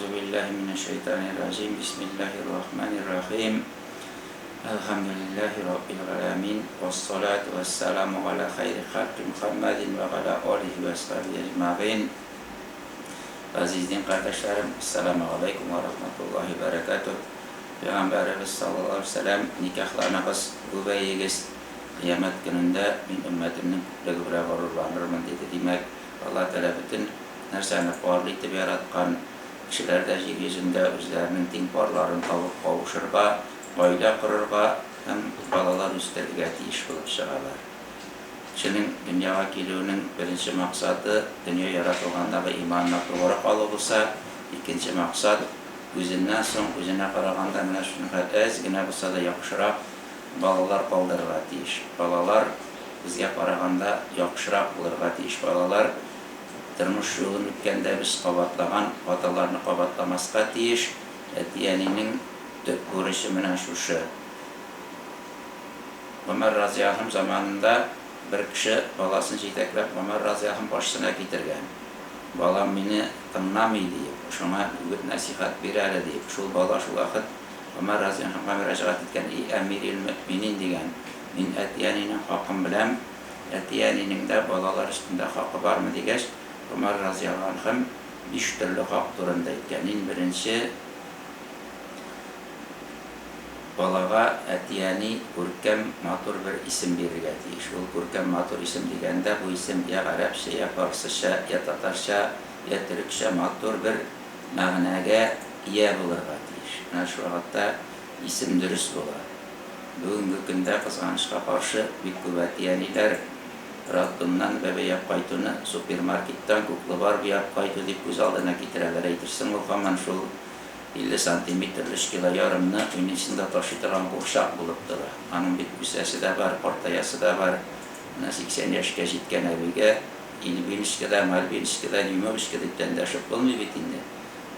Әгъузу биллаһи минәш шайтанир раҗим. Бисмиллаһир рахманир рахим. Әлхәмдүлиллаһи раббил галәмин. Вассалату вассаламу галя хайри халки Мухаммадин ва галя алихи ва асхабихи әҗмәгыйн. Газиз дин кардәшләрем, ассаламу галәйкүм ва рахматуллаһи ва бәрәкәтүһ. Пәйгамбәребез саллаллаһу алейһи ва сәлләм, Никахланыгыз, күбәегез, кыямәт көнендә мин өммәтемнең күплеге белән горурланырмын, диде. Димәк, Аллаһ Тәгалә бөтен нәрсәне парлы итеп яраткан, кешеләр дә җир йөзендә үзләренең тиң парларын табып кавышырга, гаилә корырга һәм балалар үстерергә тиеш булып чыгалар. Кешенең дөньяга килүенең беренче максаты, дөнья яратылгандагы иманына тугры калу булса, икенче максат, үзеннән соң үзенә караганда менә шуныга әз генә булса да яхшырак балалар калдырырга тиеш. Балалар безгә караганда яхшырак булырга тиеш. Балалар тормыш юлын үткәндә без кабатлаган хаталарны кабатламаска тиеш. Әти-әнинең төп бурычы менә шушы. Гомәр разыяллаһу заманында бер кеше баласын җитәкләп Гомәр разыяллаһу каршысына китергән. Балам мине тыңламый, диеп, шуңа үгет-нәсыйхәт бир әле, диеп. Шул бала шул вакыт Гомәр разыяллаһу мөрәҗәгать иткән, И әмирил мөэминин, дигән, мин әти-әнинең хакын беләм, әти-әнинең дә балалар өстендә хакы бармы, дигәч, Гомәр разыяллаһу анһу биш төрле хак турында әйткән. Иң беренче, Балага әти-әни күркәм, матур бер исем бирергә тиеш. Ул күркәм, матур исем дигәндә, бу исем я гарәпчә, я фарсыча, я татарча, я төрекчә матур бер мәгънәгә ия булырга тиеш. Менә шул вакытта исем дөрес була. Бүгенге көндә, кызганычка каршы, бик күп әти-әниләр роддомнан бәбәй алып кайтуны супермаркеттан куклы Барби алып кайту дип күз алдына китерәләр. Әйтерсең, ул һаман шул 50 сантиметр, өч кило ярымны уйныйсың да ташый торган курчак булып тора. Аның бит үсәсе дә бар, картаясы да бар. Менә 80 яшькә җиткән әбигә Ильбиночка да, Мальбиночка да, Дюймовочка дип тә эндәшеп булмый бит инде.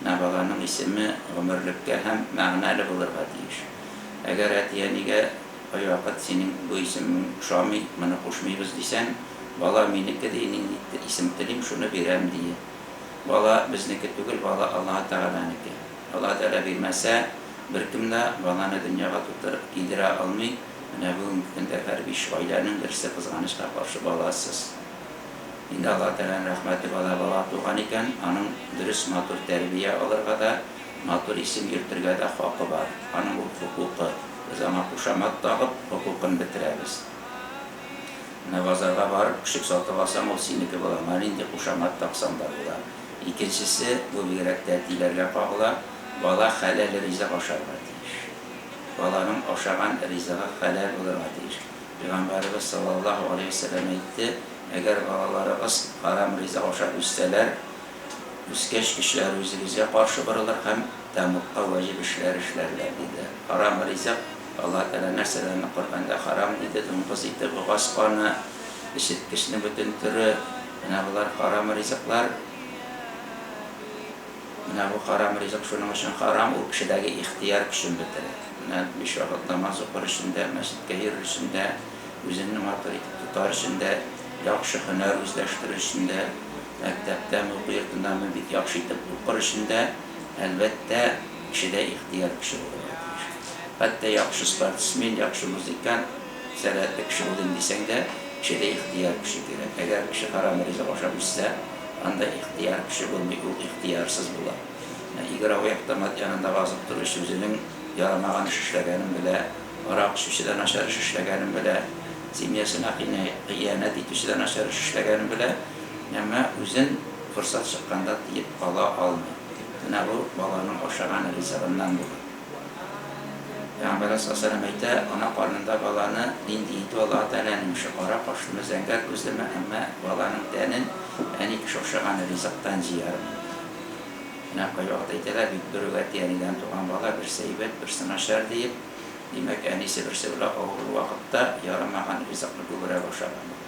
Менә баланың исеме гомерлеккә һәм мәгънәле булырга тиеш. Әгәр әти-әнигә кайвакыт синең бу исемең ошамый, моны кушмыйбыз дисәң, бала минеке ди, нинди исем телим, шуны бирәм, ди. Бала безнеке түгел, бала Аллаһы Тәгаләнеке. Аллаһы Тәгалә бирмәсә, беркем дә баланы дөньяга тутырып килдерә алмый. Менә бүгенге көндә һәр биш гаиләнең берсе, кызганычка каршы, баласыз. Инде Аллаһы Тәгаләнең рәхмәте, бала бала туган икән, аның дөрес матур тәрбия алырга да, матур исем йөртергә дә хакы бар. Аның ул хокукы. Без аңа кушамат тагып, хокукын бетерәбез. Менә базарга барып, көчек сатып алсаң, ул синеке була, аңа нинди кушамат таксаң да була. Икенчесе, бу бигрәк тә әтиләргә кагыла, бала хәләл ризык ашарга тиеш. Баланың ашаган ризыгы хәләл булырга тиеш. Пәйгамбәребез саллаллаһу галәйһи вә сәлләм әйтте, Әгәр балаларыгыз харам ризык ашап үссәләр, үскәч көчләре үзегезгә каршы борылыр һәм тәмугка вәҗиб эшләр эшләрләр, диде. Харам ризык, Аллаһ Тәгалә нәрсәләрне Коръәндә харам диде, дуңгыз ите, богаз каны, исерткечнең бөтен төре, менә болар харам ризыклар. Менә бу харам ризык шуның өчен харам, ул кешедәге ихтыяр көчен бетерә. Менә биш вакыт намаз укыр өчен дә, мәчеткә йөрер өчен дә, үзеңне матур итеп тотар өчен дә, яхшы һөнәр үзләштерер өчен дә, мәктәптәме, уку йортындамы бик яхшы итеп укыр өчен дә, әлбәттә, кешедә ихтыяр көче булырга тиеш. Хәтта яхшы спортсмен, яхшы музыкант, сәләтле кеше булыйм дисәң дә, кешедә ихтыяр көче кирәк. Әгәр кеше харам ризык ашап үссә, анда ихтыяр көче булмый, ул ихтыярсыз була. Менә игровой автомат янында басып торучы үзенең ярамаган эш эшләгәнен белә, арак эчүче дә начар эш эшләгәнен белә, семьясына хыянәт итүче дә начар эш эшләгәнен белә, әмма үзен форсат чыкканда тыеп кала алмый. Менә бу баланың ашаган ризыгыннан була. Пәйгамбәребез саллаллаһу галәйһи ва сәлләм әйтә, Ана карынында баланы нинди итү Аллаһы Тәгаләнең эше, кара кашлымы, зәңгәр күзлеме, әмма баланың тәнен әни кеше ашаган ризыктан җыярмын, ди. Менә кайвакыт әйтәләр бит, бер үк әти-әнидән туган бала, берсе әйбәт, берсе начар диеп. Димәк, әнисе берсе белән авыру вакытта ярамаган ризыкны күбрәк ашаган була.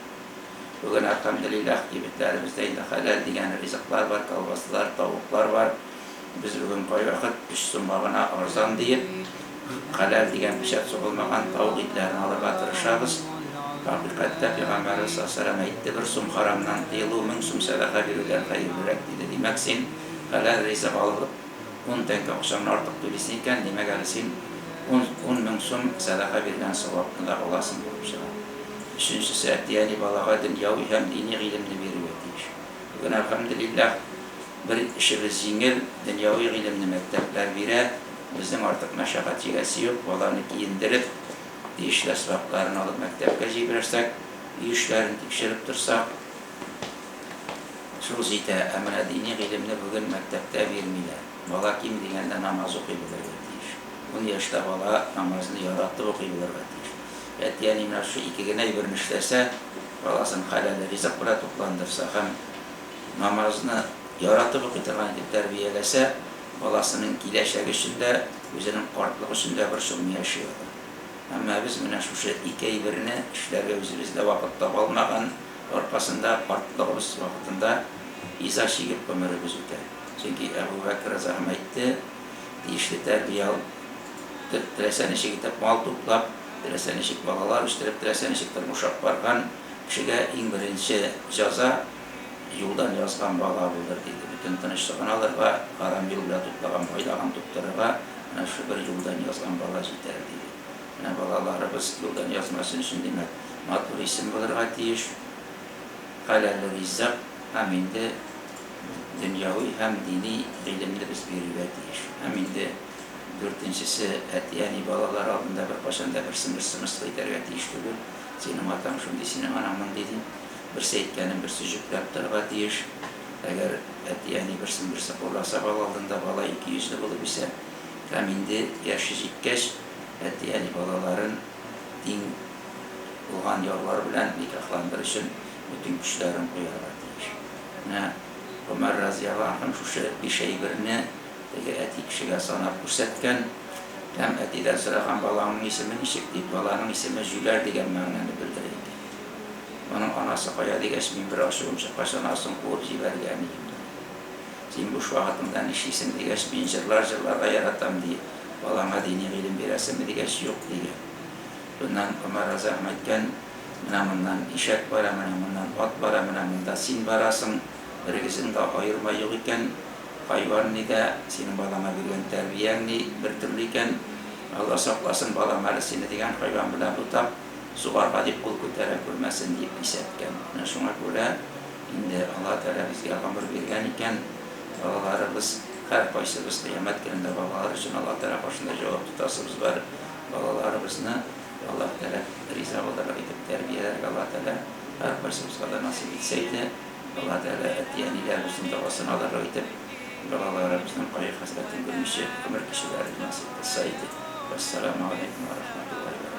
Бүген, әлхәмделилләһ, кибетләребездә инде хәләл дигән ризыклар бар, колбасалар, тавыклар бар. Без бүген кайвакыт өч сумга гына арзан диеп, хәләл дигән печәт сугылмаган тавык итләрен алырга тырышабыз. Хакыйкатьтә, Пәйгамбәребез саллаллаһу галәйһи ва сәлләм әйтте, бер сум харамнан тыелу мең сум сәдака бирүдән хәерлерәк, диде. Димәк, син хәләл ризык алып, Ун тәңкә акчаңны артык түлисең икән, димәк әле син 10 10 мең сум сәдака биргән савапны да аласың булып чыга. Өченчесе, әти-әни балага дөньяви һәм дини гыйлемне бирергә тиеш. Бүген, әлхәмделилләһ, бер эшебез җиңел, дөньяви гыйлемне мәктәпләр бирә, безнең артык мәшәкать чигәсе юк, баланы киендереп, тиешле әсбапларын алып мәктәпкә җибәрсәк, өй эшләрен тикшереп торсак, шул җитә. Ә менә дини гыйлемне бүген мәктәптә бирмиләр. Бала ким дигәндә намаз укый белергә тиеш. Ун яшьтә бала намазны яратып укый булырга тиеш. Әти-әни менә шушы ике генә әйберне эшләсә, баласын хәләл ризык белән тукландырса һәм намазны яратып укый торган итеп тәрбияләсә, баласының киләчәге өчен дә, үзенең картлыгы өчен дә борчылмый яши ала. Әмма без менә шушы ике әйберне эшләргә үзебез дә вакыт таба алмаган аркасында картлыгыбыз вакытында иза чигеп гомеребез үтә. Чөнки Әбү Бәкер разыяһу әйтте, Тиешле тәрбия алып, теләсә ничек итеп мал туплап, теләсә ничек балалар үстереп, теләсә ничек тормыш алып барган кешегә иң беренче җәза юлдан язган бала булыр, диде. Бөтен тынычлыгын алырга, харам юл белән туплаган байлыгын туптырырга менә шушы бер юлдан язган бала җитәр, диде. Менә балаларыбыз юлдан язмасын өчен, димәк, матур исем булырга тиеш, хәләл ризык һәм инде дөньяви һәм дини гыйлемне без бирергә тиеш. Һәм инде дүртенчесе, әти-әни балалар алдында беркайчан да берсен-берсе мыскыл итәргә тиеш түгел. Синең атаң шундый, синең анаң мондый дип, берсе әйткәнен берсе җөпләп торырга тиеш. Әгәр әти-әни берсен-берсе хурласа бала алдында, бала икейөзле булып үсә. Һәм инде яше җиткәч, әти-әни балаларын тиң булган ярлар белән никахландыру өчен бөтен көчләрен куярга тиеш. Менә Гомәр разыяллаһу анһу шушы биш әйберне теге әти кешегә санап күрсәткән һәм әтидән сораган, балаңның исеме ничек дип, баланың исеме җүләр дигән мәгънәне белдерә икән. Моның анасы кая дигәч, мин бер ачуым чыккач, анасын куып җибәргән идем, ди. Син буш вакытыңда нишлисең дигәч, мин җырлар җырларга яратам, ди. Балаңа дини гыйлем бирәсеңме дигәч, юк, дигән. Шуннан Гомәр разыяллаһу анһу әйткән, Менә моннан ишәк бара, менә моннан ат бара, менә монда син барасың, берегезнең дә аерма юк икән, хайван ни дә, синең балаңа биргән тәрбияң ни бер төрле икән, Алла сакласын, балаң әле сине дигән хайван белән бутап, сугарга дип кул күтәрә күрмәсен, дип кисәткән. Менә шуңа күрә инде Аллаһы Тәгалә безгә гомер биргән икән, балаларыбыз, һәркайсыбыз кыямәт көнендә балалар өчен Аллаһы Тәгалә каршында җавап тотасыбыз бар, балаларыбызны Аллаһ Тәгалә риза булырлык итеп тәрбияләргә Аллаһ Тәгалә һәркайсыбызга да насыйп итсә иде. Аллаһ Тәгалә әти-әниләребезнең догасын алырлык итеп, балаларыбызның кайгы-хәсрәтен күрмичә гомер кичерүләрен насыйп кылса иде. Вәссәламү галәйкүм вә рахмәтуллаһи вә бәрәкәтүһ.